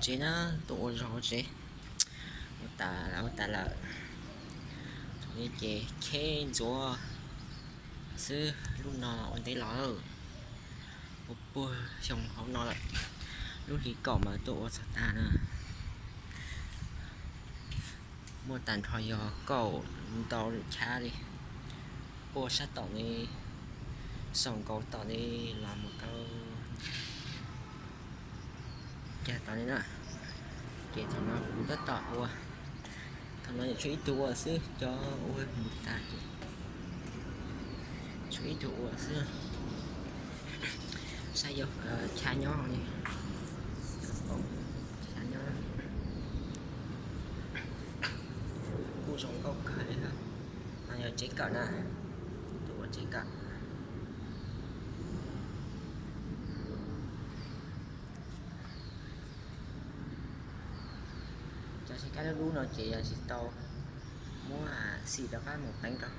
Tsev na, tuaj ua zog hauv tsev. Ua tas, ua tas lawm. Thaum no ces kheb ntxuav xwb, lub no ua ntev los, ua puag xyoo hauv no lawm. Lub hlis kaum mas tuaj ua txog tas na. Muaj tag nrho yog kaum ntau lub chav li, puag sab tom li, xaus nkaus tom li los mus rau cas tom li na. Ces thaum no kuv tab tom ua, thaum no tshuav ib tug ua xwb, cov ua mus tas ces tshuav ib tug ua xwb. Saib yog chav nyob li, chav nyob kuj zoo nkauj kawg li. No yog tsev kawm na, tus ua tsev kawm. Cov xyab kab dub dub no ces yog tsis tau muab xim rov qab mus pleev rau.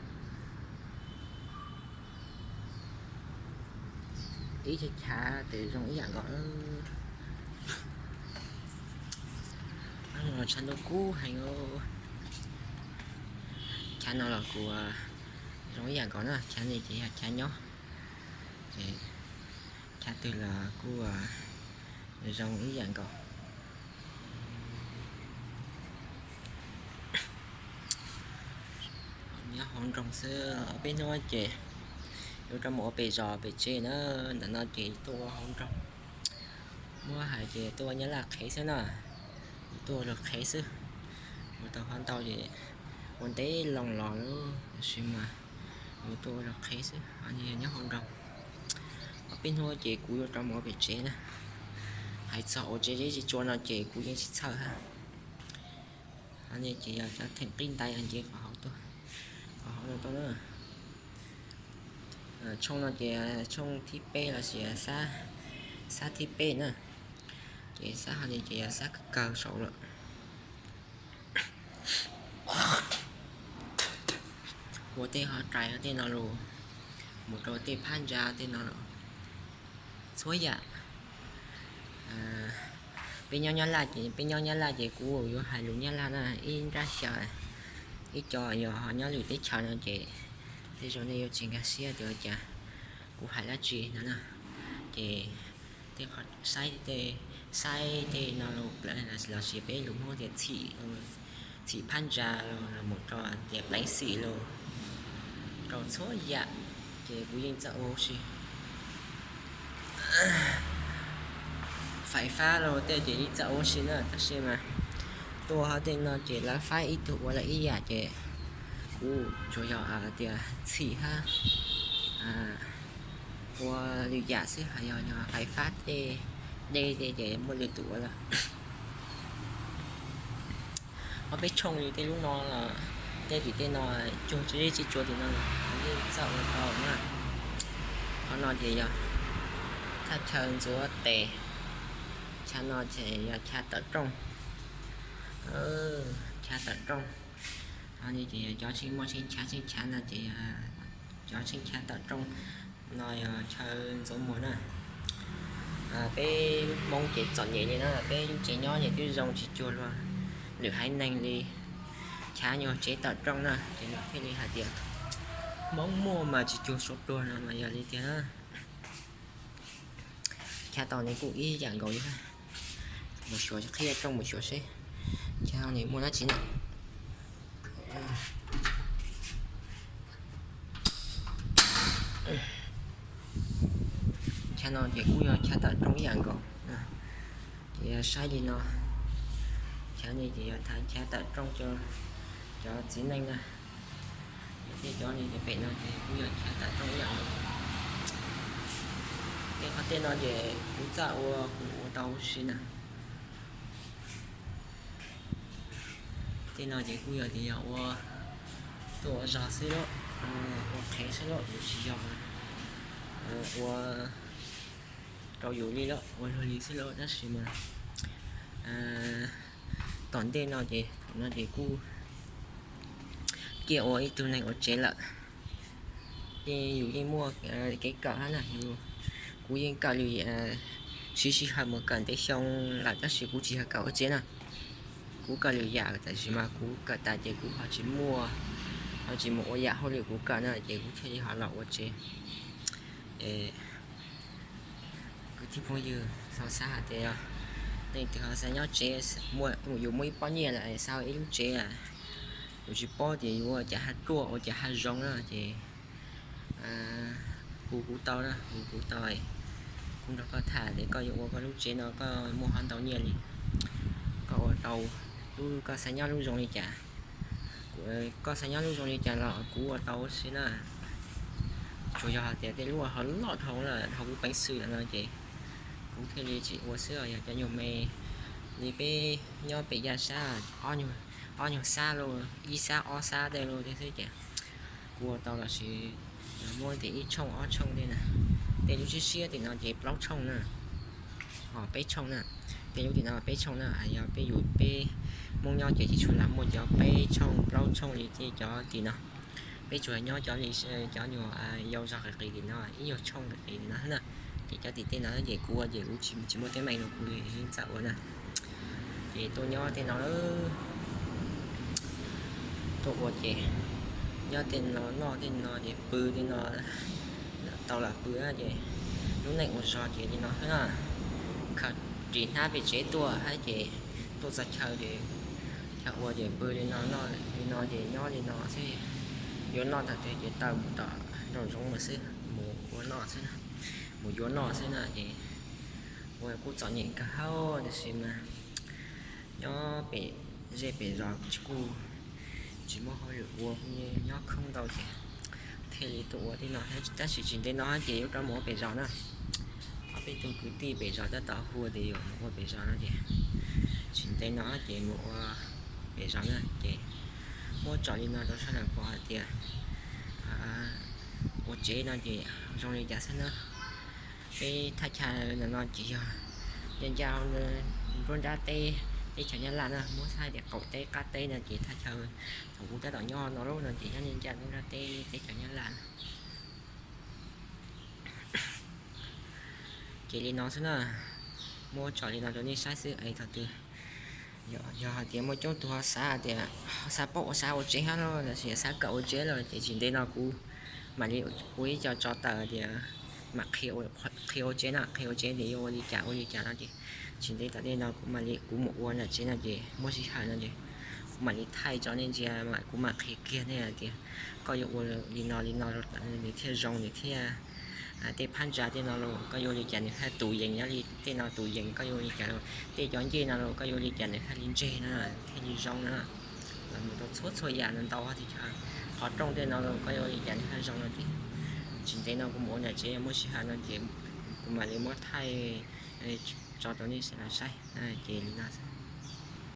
Ib chav chav tes zoo ib yam nkaus. Los tshav ntuj kub heev. Chav no los kuj zoo ib yam nkaus na, chav no ces yog chav nyob, ces chav twg los kuj zoo ib yam nkaus. Nyob hauv nroog xwb, peb hnub ces yuav rov mus ua pem zos pem tsev na, ntawm no ces tuaj ua hauv nroog. Muab hais ces tuaj ua Nyab Laj qhev xwb na, tuaj ua luag qhev xwb. Mus tau qhov ntau ces ua ntev loo los lawm, tab sis mas yus tuaj ua luag qhev xwb, nyob hauv nroog. Ob peb hnub ces kuv yuav rov mus ua pem tsev na. Hais txog ua tsev zeb tsis tsua no ces kuv yeej tsis txhawj hab. Qhov no ces yog cov theem qib ntais nce qhov hauv tuaj, qhov hauv no tuaj na. Tshooj no ces tshooj thib peb los sis xab thib peb na. Ces xab hov no ces yog xab kawg kawg saud lawm. Ua tej hov rais tej no los, mus rau tej phab ntsa tej no los, txhua yam. Peb nyob Nyab Laj ces, peb nyob Nyab Laj ces kuv yuav hais lus Nyab Laj na, ib nrab xyaw, ib co yog ho nyob lwm teb chaws no ces tej zaum nej yuav tsis nkag siab tias ua cas kuv hais dab tsi no na. Ces tej qhov saib, saib tej no los sis peb lus Hmoob tias txhim, txhim phab ntsa los mus rau tias pleev xim los rau txhua yam, ces kuv yeej txawj ua huv si. Fais fab los tej ces yeej txawj ua huv si na, tab sis mas tuaj hov tej no ces lawv faib ib tug ua lawm ib yam ces kuv tsuas yog tias txhim hab ua lwm yam xwb, ho yog fais fab tej dej tej ces muaj lwm tus ua lawm. Ob peb tshooj li tej lub no los, tej tim tej no, cuag tsis zeb tsis tsua tim no los yeej txawj ua tau na. Qhov no ces yog thaj chaw ntxuav tes, chav no ces yog chav tawm rooj, chav tawm rooj. Qhov no ces yog cov tsheej muaj tsheej chav, tsheej chav no ces yog cov tsheej chav tawm rooj. No yog chaw ntxuav muag na. Peb Hmoob ces txom nyem li na, peb lub tsev nyob ces twb zoo tsis cuag luag lwm haiv neeg li. Chav nyuag tsev tawm rooj na, ces nws thiaj li hais tias Hmoob muaj mas tsis cuag Suav pluag no mas yog li tiag na. Chav tau ne kuj ib yam nkaus li. Mus xyuas qhib rooj mus xyuas seb chav ne muaj dab tsi na. Chav no ces kuj yog chav tawm rooj ib yam nkaus. Ces yog saib li no, chav no ces yog chav tawm rooj rau cov txiv neej na. Tej cov no ces pem no ces kuj yog chav tawm rooj ib yam nkaus. Tej qhov tej no ces kuv txawj ua, kuv ua tau huv si na. Tej no ces kuj yog tias yog ua, tuaj ua zog xwb lauj, ua qhev xwb lauj, kuv tsis yog ua rau yus li lauj, ua luag li xwb lauj, tab sis mas tom ntej no ces thaum no ces kuj ciaj ua ib tug neeg ua tsev lawm. Ces yus yeej muaj kev kawm hab na, kuv yeej kawm li Siv sij hawm mus kawm ntev xyoo lawm tab sis kuv tsis yog kawm ua tsev na. Kuv kawm lwm yam tab sis mas kuv kawm tas ces kuv ho tsis muaj, ho tsis mus ua yam hauj lwm kuv kawm na ces kuv thiaj li ho los ua tsev. Es kwv tij phooj ywg ho xav hais tias yog leej twg ho xav nyob tsev, yus muaj ib pob nyiaj lawm xav ua ib lub tsev, yus tsis paub tias yus ua cas ho ruaj ua cas ho zoo na ces hu kuv tau na, hu kuv tau, kuv nrog koj tham tias koj yuav ua koj lub tsev no koj muaj ho ntau nyiaj li, koj ua tau, koj xav nyob lub zoo li cas, koj xav nyob lub zoo li cas los kuv ua tau xwb na. Tsuas yog hais tias tej lub ho loj dhau lawm dhau kuv peev xwm lawm no ces kuv thiaj li tsis ua xwb. Yog cov nyuag me li peb nyob pem yaj sab, ob nyuag xab los ib xab ob xab tej lub tej xwb ces kuv ua tau los sis muab tias ib tshooj ob tshooj tej na. Tej lub siab siab tim no ces plaub tshooj na, ho peb tshooj na. Tej lub tim no peb tshooj na, yog peb yus peb Hmoob nyob ces tsis tshua lam muaj cov peb tshooj plaub tshooj li tej cov tim no. Peb tsuas nyob cov li cov nyuag yau zog qis qis tim no, ib nyuag tshooj qis qis tim no na. Ces cov tim tej no ces kuv ua ces kuv tsis muaj teeb meem rau kuv li, yeej txawj ua na. Ces tuaj nyob tej no, tuaj ua ces nyob tej no noj tej no ces pw tej no, tau lam pw na ces lub neej ua zog ces li no xwb na. Khaws ris hnab pem tsev tuaj hab ces tuaj txog chaw ces chaw ua ces pw li no noj li no ces nyob li no xwb. Yuav noj tag twg ces taw mus tom nraum zoov mus xwb, mus ua noj xwb na, mus yuav noj xwb na ces ua kuj txom nyem kawg hab tab sis mas nyob pem zej pem zos kuj tsis muaj hauj lwm ua, nyob khoob ntau ces thiaj li tuaj ua tej no. Tab sis tsis ntev no ces yuav rov mus ua pem zos na. Ob peb tug kwv tij pem zos tab tom hu tias yuav mus ua pem zos no ces tsis ntev no ces mus ua pem zos na ces muab tsom li no rau sawv daws pom hais tias ua tsev no ces zoo li cas xwb na. Peb thaj chaw no ces yog ncaj ncaj nruab nrab teb teb chaws Nyab Laj na, muab hais tias qaum teb qab teb no ces thaj chaw thaum kuv tab tom nyob no lub no ces nyob ncaj ncaj nruab nrab teb teb chaws Nyab Laj na. Ces li no xwb na, muab tsom li no rau nej saib xwb es thaum twg yog hais tias muaj coob tug ho xav tias xav paub ua xav ua tsev hab los sis xav kawm ua tsev lawm ces tsis ntev no kuv mam li ua ib co tso tawm tias mam qhia ua tsev na, qhia ua tsev tias yuav ua li cas ua li cas no ces tsis ntev tom ntej no kuv mam li kuv mus ua nram tsev no ces muaj sij hawm no ces kuv mam li thaij tso nej ntsia, kuv mam qhia kiag nej hais tias koj yuav ua li no li no rau tom nws thiaj zoo nws thiaj, tej phab ntsa tej no los koj yuav ua li cas nws thiaj tus yees, nyob li tej no tus yees koj yuav ua li cas los tej cov ncej no los koj yuav ua li cas nws thiaj li ntseg na, thiaj li zoo na. Los mus rau txhua txhua yam no ntau tias qhov rooj tej no los koj yuav ua li cas nws thiaj zoo no ces tsis ntev no kuv mus ua nram tsev muaj sij hawm no ces kuv mam li muab thaij tso rau nej sawv daws saib. Ces li no xwb.